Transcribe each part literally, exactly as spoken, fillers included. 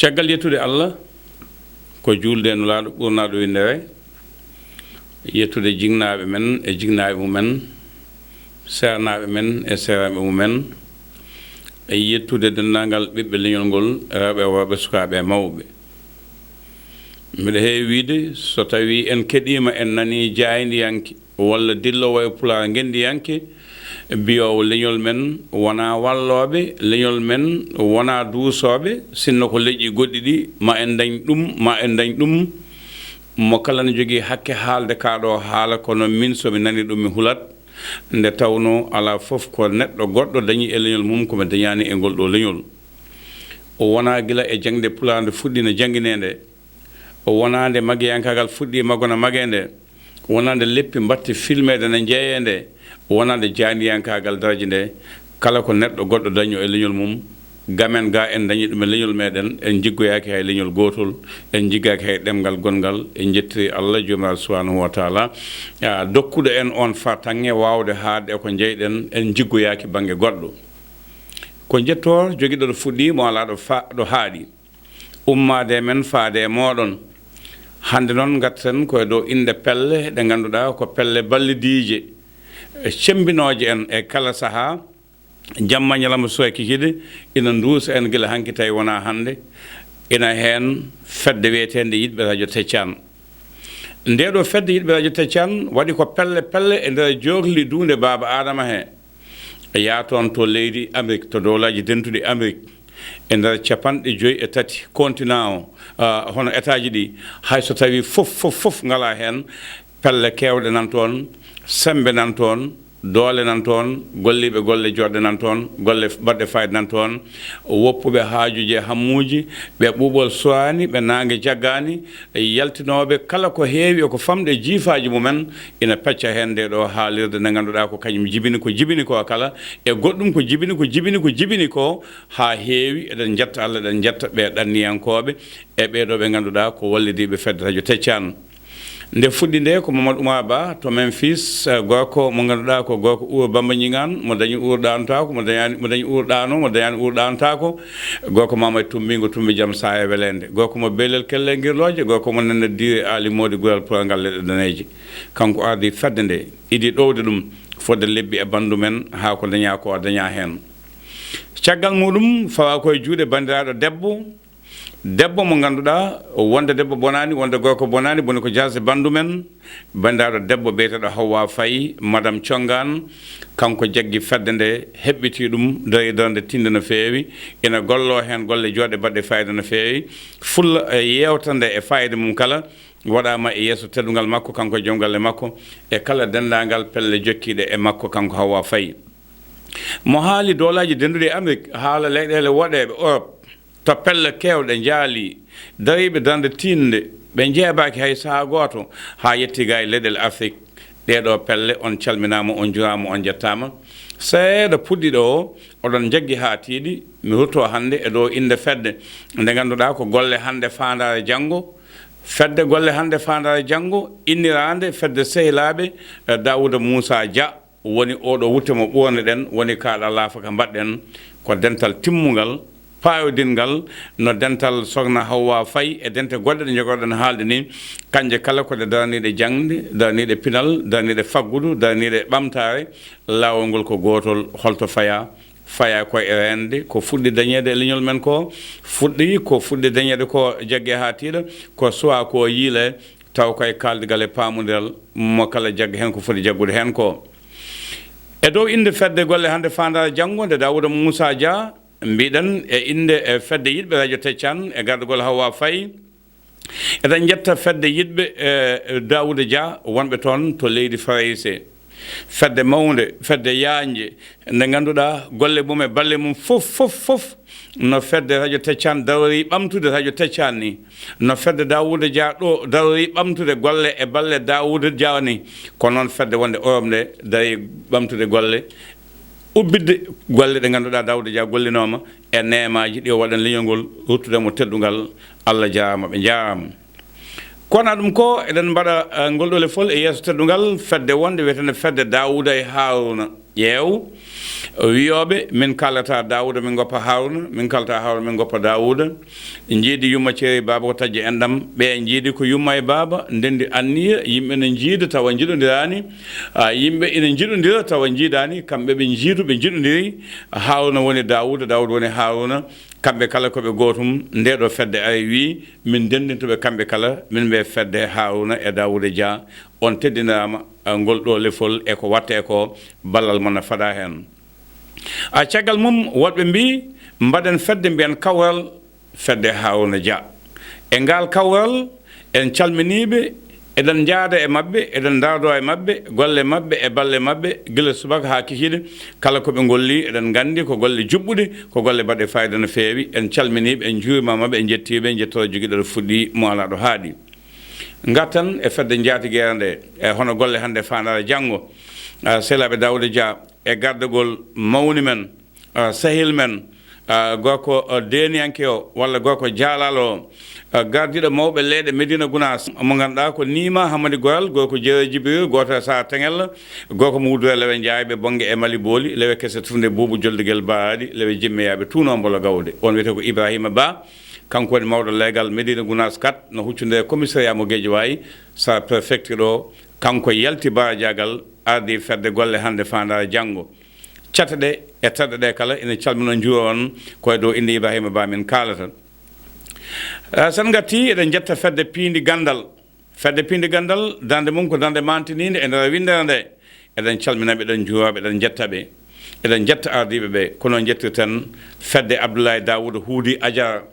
Caggal yettude Allah, ko juulde e Nulaaɗo ɓurnaaɗo winndere, yettude jinnaaɓe men e jinnaaɓe mumen, seernaaɓe men e seernaaɓe mumen, e yettude denndaangal ɓiɓɓe leñol ngol, rewɓe e worɓe, sukaaɓe e mawɓe. Mbiɗa heewi wiyde, so tawii en keɗiima, en nanii jaayndiyanke walla dilloowo e Pulaar ngenndiyanke, biyoowo leñol men wonaa wallooɓe, leñol men wonaa duusooɓe, sinno ko leƴƴi goɗɗi ɗi, ma en ndañ ɗum, ma en ndañ ɗum. Mo kala ne jogii hakke haalde kaa ɗoo haala, kono min, so mi nanii ɗum, mi hulat. Nde tawnoo alaa fof ko neɗɗo goɗɗo dañi e leñol mum ko mi dañaani e ngol ɗoo leñol. O wonaa gila e jaŋde Pulaar nde fuɗɗii no jannginee nde, o wonaa nde magiyankaagal fuɗɗii magoo no magee nde, wonaa nde leppi mbaɗti filmeede no njeeyee nde, wonaa nde jaayndiyankaagal daraji nde. Kala ko neɗɗo goɗɗo dañi e leñol mum, ga men ga en dañi ɗum e leñol meɗen, en njiggoyaaki hay leñol gootol, en njiggaaki hay ɗemngal gonngal. En njettiri Allah Joomiraaɗo Subhaanahu wa Taala, a, dokkuɗo en oon fartaŋŋe waawde haaɗde e ko njeyɗen, en njiggoyaaki bannge goɗɗo. Ko njettoor jogiiɗo ɗo fuɗɗii, mo alaa ɗo fa-, ɗo haaɗi. Ummaade e men faade e mooɗon. Hannde noon ngarten ko e dow innde pelle ɗe ngannduɗaa ko pelle ballidiije, e cemmbinooje en e kala sahaa, jamma ñalawma, suka e kikiiɗe, ina nduusa en gila hanki tawi wonaa hannde. Ina heen fedde wiyeteende Yiɗɓe Radio Teccan. Ndee ɗoo fedde Yiɗɓe Radio Teccan waɗi ko pelle pelle e nder jookli duunde Baaba Aadama he. Yaa toon to leydi Amérique, to Dowlaaji Dentuɗi Amérique, e nder capanɗe joy e tati continent o, ah, hono etaaji ɗi, hay so tawii fof, fof, fof ngalaa heen, pelle keewɗe nan toon, semmbe nan toon, doole nan toon, golliiɓe golle jooɗɗe nan toon, golle baɗɗe fayida nan toon, woppuɓe haajuuji e hammuuji, ɓe ɓuuɓol suwaani, ɓe naange jaggaani, e yaltinooɓe kala ko heewi e ko famɗi e jiifaaji mumen, ina pecca heen ndee ɗoo haalirde nde ngannduɗaa ko kañum jibini ko jibini ko kala, e goɗɗum ko jibini ko jibini ko jibini ko, haa heewi. Eɗen njetta Allah, eɗen njetta ɓee ɗanniyankooɓe e ɓee ɗoo ɓe ngannduɗaa ko wallidiiɓe fedde Radio Teccan. Nde fuɗɗi nde ko Mamadou Oumar Ba to Memphis, eh, gorko mo ngannduɗaa ko gorko uuro Bamba Ñiŋaan, mo dañi uuro ɗaanotaako, mo dañaani, mo dañi uuro ɗaano, mo dañaani uuro ɗaanotaako. Gorko Mama e Tummbingo Tumbi Jam Saaya Weleende. Gorko mo Beelel Kelle Ngirlooje, gorko mo Nenne Diire Aali Moodi Gural Pural Ngal Leɗɗe Daneeje. Kanko ardi fedde nde, idi ɗowde ɗum, fodde lebbi e banndu men haa ko dañaa ko o dañaa heen. Caggal muɗum, fawa ko e juuɗe banndiraaɗo debbo, debbo mo ngannduɗaa, wonde debbo bonaani, wonde gorko bonaani, boni ko jaase banndu men, banndiraaɗo debbo biyeteeɗo Hawwa Faye, Madame Congaan, kanko jaggi fedde nde, heɓɓitii ɗum, darii darnde tiinde no feewi, ina golloo heen golle jooɗɗe baɗɗe faayiida no feewi. Fulla e yeewtere nde e faayiida mum kala waɗaama e yeeso teddungal makko, kanko e joom galle makko, e kala denndaangal pelle jokkiiɗe e makko, kanko Hawwa Faye. Mo haali Dowlaaji Denduɗi e Amérique, haala leyɗeele woɗeeɓe Europe, to pelle keewɗe njaalii, dariiɓe darnde tiinde, ɓe njeebaaki hay sahaa gooto, haa yettii ga e leyɗeele Afrik. Ɗee ɗoo pelle, on calminaama, on njuraama, on njettaama. Seeɗa puɗɗiiɗo o, oɗon njaggi haa tiiɗi, mi ruttoo hannde e dow innde fedde nde ngannduɗaa ko golle hannde faandaare janngo. Fedde golle hannde faandaare janngo, inniraande fedde sehilaaɓe, eh, Daawuda Muusaa Dia. Woni oo ɗoo wutte mo ɓoorniɗen, woni kaaɗa laafa ka mbaɗɗen, ko dental timmungal, paayodinngal, no dental Sokna Hawwa Faye e dente goɗɗe ɗe njogorɗen haalde ni, kanje kala ko ɗe daraniiɗe jaŋde, daraniiɗe pinal, daraniiɗe faggudu, daraniiɗe ɓamtaare, laawol ngol ko gootol, holto fayaa? Fayaa ko e reende, ko fuɗɗi dañeede e leñol men ko, fuɗɗi, ko fuɗɗi dañeede ko jagge haa tiiɗa, ko suwaa ko yiile, taw koye kaaldigal e paamondiral mo kala jagga heen ko foti jaggude heen ko. E dow innde fedde golle hannde faandaare janngo nde Daawuda Muusaa Dia, mbiɗen e innde e fedde yiɗɓe Radio Teccan e gardagol Hawwa Faye, eɗen njetta fedde yiɗɓe, e, Daawuda Dia wonɓe toon to leydi Farayse. Fedde mawnde, fedde yaajnde, nde ngannduɗaa golle mum e balle mum fof, fof, fof, no fedde Radio Teccan darorii ɓamtude Radio Teccan ni, no fedde Daawuda Dia ɗo darorii ɓamtude golle e balle Daawuda Dia ni, ko noon fedde wonde Europe nde darii ɓamtude golle, ubbitde golle ɗe ngannduɗaa Daawuda Dia gollinooma e neemaaji ɗi o waɗan leñol ngol, ruttude mo teddungal. Allah jaaraama, ɓe njaaraama. Kono ɗum ko eɗen mbaɗa, eh, ngol ɗo lefol e yeeso teddungal fedde wonde wiyetende fedde Daawuda e Haaruuna. Ƴeew, wiyooɓe, "Min kaalata Daawuda, min ngoppa Haaruna, min kaalata Haaruna, min ngoppa Daawuda." Njiidi yumma ceeri baaba ko taƴde enɗam. Ɓe njiidi ko yumma e baaba, ndenndi anniya, yimɓe ne njiida tawa njiɗondiraani. A, yimɓe ina njiɗondira tawa njiidaani, kamɓe ɓe njiidu, ɓe njiɗondiri. Haaruna woni Daawuda, Daawuda woni Haaruna. Kamɓe kala ko ɓe gootum, ndee ɗoo fedde ari wii, "Min ndenndinto ɓe kamɓe kala, min mbiya fedde Haaruna e Daawuda Dia." On teddiniraama, eh, ngol ɗoo lefol e ko waɗtee ko, ballal mon na fadaa heen. A, caggal mum, woɗɓe mbii, "Mbaɗen fedde, mbiyen kawral fedde Haaruna Dia." E ngaal kawral, en calminii ɓe, eɗen njaada e maɓɓe, eɗen ndaardoo e maɓɓe, golle maɓɓe e balle maɓɓe, gila subaka haa kikiiɗe, kala ko ɓe ngolli, eɗen nganndi ko golle juɓɓuɗe, ko golle baɗɗe fayda no feewi. En calminii ɓe, en njuurimaama ɓe, en njettii ɓe, njettoore jogiiɗo ɗo fuɗɗii, mo alaa ɗo haaɗi. Ngarten e fedde njaatigeere nde, e hono golle hannde faandaare janngo. Ah, sehilaaɓe Daawuda Dia e gardagol mawni men, ah, sehil men, ah, gorko, ah, deeniyanke o, walla gorko jaalalo o, ah, gardiiɗo mawɓe leyɗe Medina Gunaas, mo ngannduɗaa ko Nima Hamadi Goral, gorko Jeere Jibril, gooto e Saar Teŋel, gorko mo wuddere Lewe Njaayɓe, Bonnge e Mali Booli, Lewe Kese Tufnde Buubu Joldugel Baaraaɗi, Lewe Jimmeyaaɓe Tuuno Mbolo Gawde. On wiyetee ko Ibrahima Ba, kanko woni mawɗo leegal Medina Gunaas kat, no huccunde e commissariat mo Guédiawaye, sous-préfecture o, kanko yalti barajaagal, ardi fedde golle hannde faandaare janngo. Cate ɗe e terɗe ɗe kala ina calmina njuura on, ko e dow innde Ibrahima Ba min kaalata. Eh, sen ngartii, eɗen njetta fedde piindi ganndal. Fedde piindi ganndal, darnde mum ko darnde maantiniinde e nder winndere nde. Eɗen calmina ɓe, eɗen njuura ɓe, eɗen njetta ɓe. Eɗen njetta ardiiɓe ɓe, ko noon njettirten fedde Abdoulaye Daouda Huudi Ajar,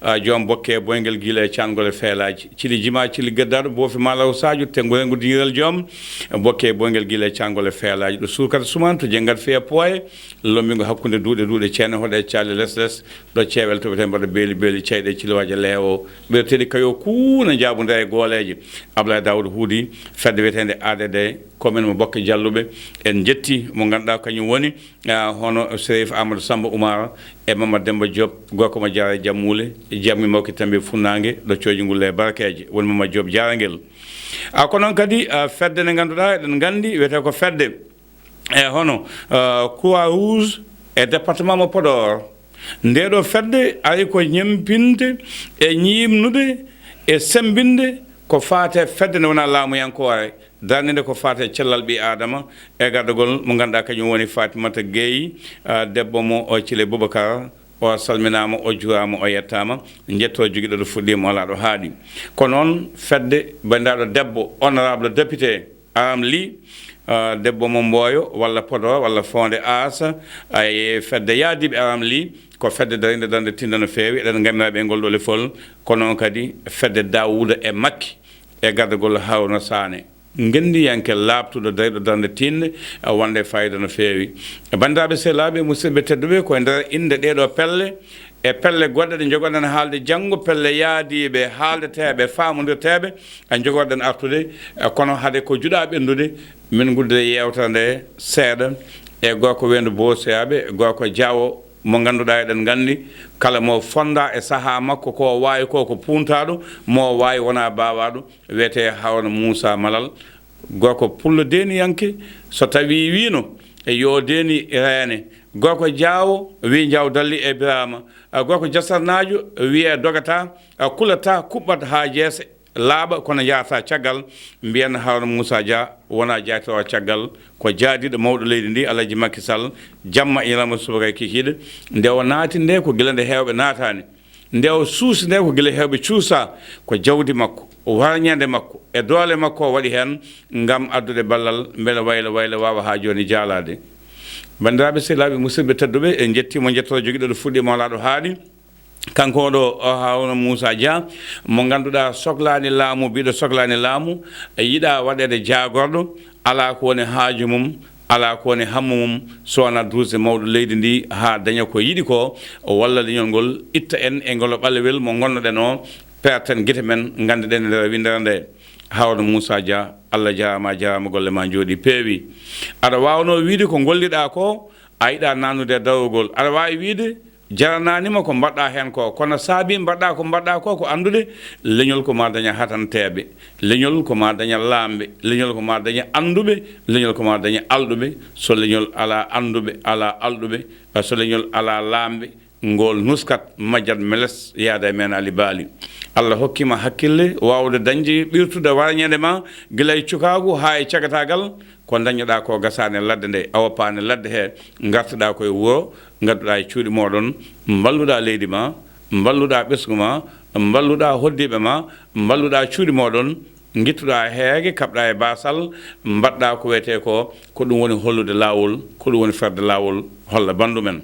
ah, joom bokke boyngel gila e caangol e feelaaji. Cili jima, cili geddaaɗo, boofi maalaw Sadio, tenngo rengo diŋiral joom bokke boyngel gila e caangol e feelaaji. Ɗo suukata suman, to jenngat fiya pooye, lombingo hakkunde duuɗe, duuɗe ceene, hoɗe caali les les, ɗo ceewel toɓete mbaɗa beeli, beeli ceyɗe, cili waaja leewo. Ɓerteɗi kayo kuuna njaabunde e gooleeje. Abdoulaye Daouda Huudi, fedde wiyeteende A D D, commune mo Bokke Jalluɓe. En njetti mo ngannduɗaa kañum woni, ah, hono Serif Amadou Samba Oumar e Mamad Demba Diop, gorko mo Jaara Jammuule, jammi mawki tambi funnaange, ɗo cooji ngulle e barkeeje, woni Mamad Diop Jaarangel. Ah, ko noon kadi, ah, fedde nde ngannduɗaa, eɗen nganndi, wiyetee ko fedde, e hono, ah, Croix Rouge e département mo Podor. Ndee ɗoo fedde ari ko ñempinde e ñiiɓnude e semmbinde ko faati e fedde nde wonaa laamuyankoore. Darnde nde ko faati e cellal ɓii Aadama e gardagol mo ngannduɗaa kañum woni Fatimata Gueye, ah, debbo mo o Cile Boubacar. O salminaama, o juuraama, o yettaama. Njettoore jogiiɗo ɗo fuɗɗii mo alaa ɗo haaɗi. Ko noon fedde banndiraaɗo debbo, honorable député Aram Ly, ah, debbo mo Mboyo walla Podor walla Foonde Aasa, ay fedde yaadiiɓe Aram Ly, ko fedde dariinde darnde tinnde no feewi. Eɗen ngammira ɓe ngol ɗo lefol, ko noon kadi fedde Daawuuda e Makki e gardagol Haruna Saane. Ngenndiyanke laaɓtuɗo, dariiɗo darnde tiiɗnde, a, wonde fayida no feewi. Banndiraaɓe sehilaaɓe, musidɓe tedduɓe, ko e nder innde ɗee ɗoo pelle e pelle goɗɗe ɗe njogorɗen haalde janngo, pelle yaadiiɓe, haaldeteeɓe, faamondirteeɓe, a, njogorɗen artude, a, kono hade ko juɗaa ɓenndude, min ngudda yeewtere nde seeɗa e gorko weendu Boosiyaaɓe, gorko Jaawo, mo ngannduɗaa eɗen nganndi, kala mo fonndaa e sahaa makko, ko o waawi ko, ko puuntaaɗo, mo o waawi wonaa baawaaɗo, wiyetee Haruna Muusaa Malal, gorko pullo deeniyanke, so tawii wiino, e yo deeni reene. Gorko Jaawo wii Jaawo Dalli e Biraama, a, gorko Jasarnaajo wiyee dogataa, a, kulataa, kuɓɓat haa jeese laaɓa, kono njahataa caggal, mbiyen Haruna Muusaa Dia wonaa jaatoowo caggal, ko jaadiiɗo mawɗo leydi ndi, Alhaji Makki Sall, jamma e ñalawma subaka e kikiiɗe. Nde o naati nde, ko gila nde heewɓe naataani. Nde o suusi nde, ko gila heewɓe cuusaa, ko jawdi makko, warñeende makko, e doole makko o waɗi heen ngam addude ballal, mbele wayla wayla waawa haa jooni jaalaade. Banndiraaɓe sehilaaɓe, musidɓe tedduɓe, en njettii mo, njettoore jogiiɗo ɗo fuɗɗii mo alaa ɗo haaɗi. Kanko ɗo, o Haruna Muusaa Dia, mo ngannduɗaa soklaani laamu, biɗo soklaani laamu, e yiɗaa waɗeede jaagorɗo, alaa ko woni haaju mum, alaa ko woni hammu mum, so wonaa duusde mawɗo leydi ndi haa daña ko yiɗi ko, walla leñol ngol itta en e ngol ɓalewel mo ngonnoɗen o, peerten gite men, ngannduɗen e nder winndere nde. Haruna Muusaa Dia, Allah jaaraama, a jaaraama, golle ma njooɗi peewi. Aɗa waawnoo wiide ko ngolliɗaa ko, a yiɗaa naatnude e darogol. Aɗa waawi wiide, jaranaanima ko mbaɗɗa heen ko, kono saabi mbaɗɗa ko mbaɗɗa ko, ko anndude leñol ko ma daña hatanteeɓe, leñol ko ma daña laamɓe, leñol ko ma daña annduɓe, leñol ko ma daña alɗuɓe. So leñol alaa annduɓe, alaa alɗuɓe, so leñol alaa laamɓe, ngol nuskat majjat meles yaada e men Ali Baali. Allah hokkima hakkille waawde dañde ɓirtude warañede ma gila e cukaagu haa e cagatagal. Ko dañnoɗa ko gasaani e ladde nde, a woppaani ladde he, ngartuɗa koye wuro, ngadduɗa e cuuɗi moɗon, mballuɗa leydi ma, mballuɗa ɓesngu ma, mballuɗa hoddiiɓe ma, mballuɗa cuuɗi moɗon, ngittuɗa heege, kaɓɗa e basal, mbaɗɗa ko wiyetee ko, ko ɗum woni hollude laawol, ko ɗum woni ferde laawol, holla banndum en.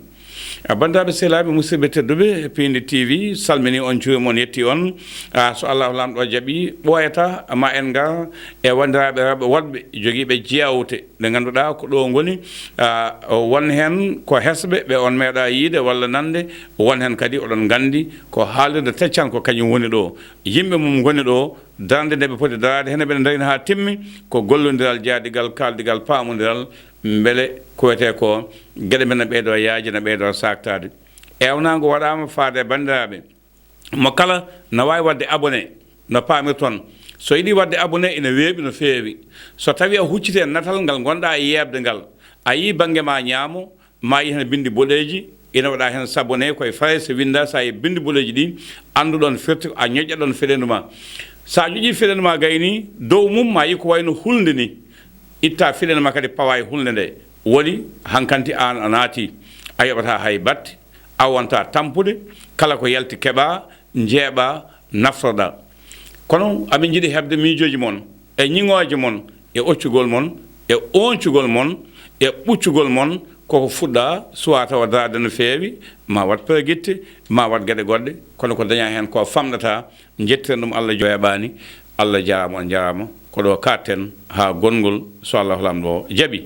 A, banndiraaɓe sehilaaɓe, musidɓe tedduɓe, Piindi T V salmini on, juurima on, yetti on. A, so Allahu Laamɗo jaɓi, ɓooyata ma en ngar e wanndiraaɓe rewɓe woɗɓe jogiiɓe jeewte ɗe ngannduɗaa ko ɗo ngoni. A, won heen ko hesɓe ɓe on meeɗa yiide walla nande, won heen kadi oɗon nganndi ko haalirde teccan ko kañum woni ɗo. Yimɓe mum ngoni ɗo, darnde nde ɓe poti daraade heen, ɓe darina haa timmi, ko gollondiral, jaadigal, kaaldigal, paamondiral, mbele ko wiyetee ko geɗe men na ɓeydo yaaji, na ɓeydo saaktaade. Eewnaango waɗaama faade e banndiraaɓe. Mo kala na waawi waɗde abonné, no paamirton. So yiɗi waɗde abonné, ina weeɓi no feewi. So tawi a hucciti e natal ngal ngonɗa e yeeɓde ngal, a yii bannge ma ñaamo, ma yi heen binndi boɗeeji, ina waɗa heen s'abonner, koye Farayse winnda. So a yi binndi boɗeeji ɗi, anndu ɗon firti, a ñoƴƴa ɗon feɗendu ma. So a ñoƴƴi feɗendu ma gayni, dow mum ma yi ko wayno hulnde ni. Itta feɗendu ma kadi pawa e hulnde nde. Woni hankanti aan a naati, a yoɓata hay batte, a wonta tampude, kala ko yalti keɓa, njeeɓa, naftoɗa. Kono amin njiɗi heɓde miijooji mon, e ñiŋooje mon, e occugol mon, e ooncugol mon, e ɓuccugol mon, koko fuɗɗa, suwa tawa daraade no feewi, ma waɗ peregitte, ma waɗ geɗe goɗɗe, kono ko daña heen ko famɗata, njettiren ɗum Allah, jo weeɓaani. Allah jaaraama, on jaaraama. Ko ɗo kaaɗten haa gonngol, so Allahu Laamɗo o jaɓi.